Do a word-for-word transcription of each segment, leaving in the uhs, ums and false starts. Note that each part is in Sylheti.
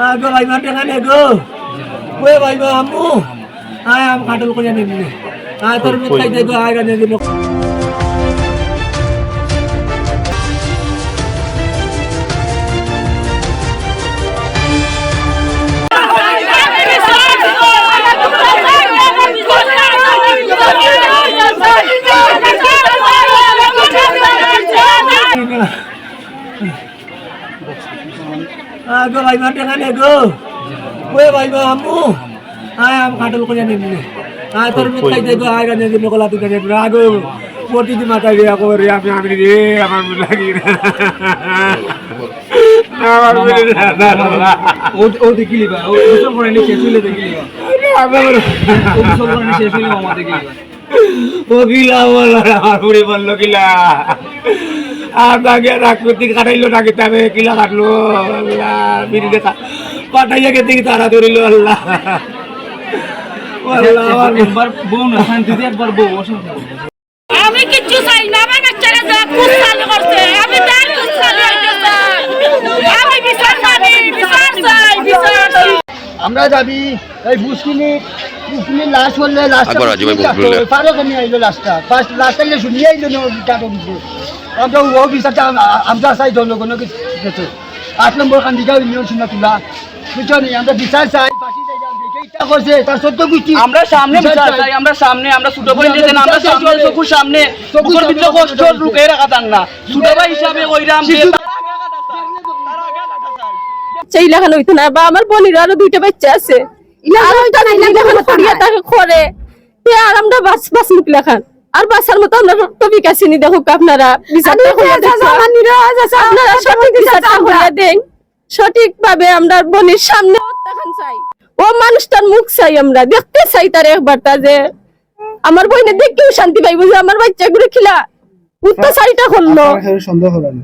আগো ভাইমা, টেকা নে গো। ওই ভাইমা, আম্মু। আয়, আম কাটল করিয়া নিবি। আয়, তোর মুখ খাইতে গো, আয়, গানে দিল। আগো ভাইমা, টেকা নে গো। ওই ভাইমা, আম্মু। আয়, আম কাটল করিয়া নিবি। আয়, তোর মুখ খাইতে গো, আয়, গানে দিল, কলা তুই গানে দিল। আগো, পটি দি মাথা দিয়া করি, আমি, আমি রে, আমার মুখ লাগি রে। আমার মুখ লাগি রে। ও, ও দেখিলি বা, ও গোসল করে নি, শেষ হইলে দেখিলি বা। ও গোসল করে নি, শেষ হইলে আমার দেখিলি বা। ও কিলা বলো, আমার বুড়ি বললো কিলা? আর আগে রাজনীতি কাটাইলো না কিতা রে, কিলা কাটলো? আল্লাহ, বিড়ি দেখা। পাঠাইয়া গেছে কি তারা ধরিল, আল্লাহ। আল্লাহ, আমার একবার বউ না, শান্তিতে একবার বউ, অশান্তি। আমি কিচ্ছু চাই না, আমার বাচ্চারা যা কুস্তানি করছে, আমি তার কুস্তানি হইতে চাই। আমি বিচার চাই, বিচার চাই, বিচার চাই। আমরা দাবি এই বুঝকিনি, বুঝকিনি লাশ করলে লাশটা আবার রাজু ভাই বুঝকিনি বললে। পারো কেন আইলো লাশটা? ফার্স্ট লাশটা নিয়ে শুনিয়ে আইলো না, কাটো দিছে। আমরা ও বিচারটা আ-, আমরা চাই জনগণের কাছে। আট নম্বর কান্দিকা ইউনিয়ন সুন্নাতুল্লাহ। বুঝছো নি? আমরা বিচার চাই, ফাঁসি চাই, আমরা দেখে ইচ্ছা করছে, তার সত্য গুষ্টি। আমরা সামনে বিচার বিচার চাই। চাই, আমরা সামনে, আমরা ছোট ভাই আমরা যেন আমরা বিচার চাই সামনে, জোরে। চকুর সামনে, চকুর বুকের সামনে ভিতরে কষ্ট জোরে। লুকিয়ে রাখা যান না। ছোট ভাই হিসাবে ওইরাম যে শিশু তার আগে কাটা চাই। বাচ্চা ইলাখান হইতো না, বা আমার বোনের আরো দুইটা বাচ্চা আছে। ইলাখান আর হইতো না, ইলাখান ইলাখান হইতো করিয়া না। তাকে করে। তে আর আমরা বাস, বাস মুখ ইলাখান। আর বাসার মতো আমরা রক্ত বিকাশিনী দেখুক আপনারা। বিচারটা আমি করিয়া যে দেখুক। আমার নিরহ আছে, আপনারা আমার সঠিক বিচারটা বিচারটা আমরা করিয়া দেন। সঠিকভাবে আমরা বোনের সামনে হত্যাকাণ্ড চাই। ও মানুষটার মুখ চাই আমরা। দেখতে চাই তার একবার তা যে আমার বইনে দেখেও শান্তি পাইবো যে আমার বাচ্চাগুলো কিলা অত্যাচারিতা করলো। আপনারা কেউ সন্দেহ করেন?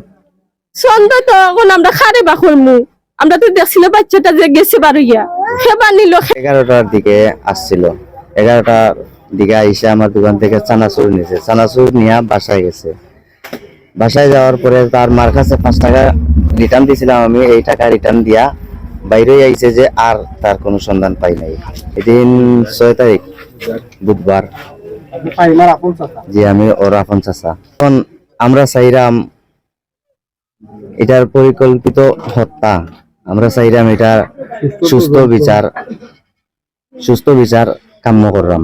সন্দেহ তো এখন আমরা খারে বা করমু। আমরা তো দেখছি না বাচ্চাটা যে গেছে বার হইয়া। খেবা নিল। এগারোটার দিকে আসছিল। এগারোটার দিকে আইসা আমার দোকান থেকে চানাচুর নিছে। চানাচুর নিয়া বাসায় গেছে। বাসায় যাওয়ার পরে তার মার কাছে পাঁচ টাকা রিটার্ন দিছিলাম আমি, এই টাকা রিটার্ন দিয়া বাইরে আইছে যে আর তার কোনো সন্ধান পাই নাই। এদিন ছয় তারিখ, বুধবার। আপনি ফাহিমার আপন চাচা? জি, আমি ওর আপন চাচা। এখন আমরা চাইরাম এটার পরিকল্পিত হত্যা, আমরা চাইরাম এটার সুস্থ বিচার, সুস্থ বিচার কাম্য করলাম।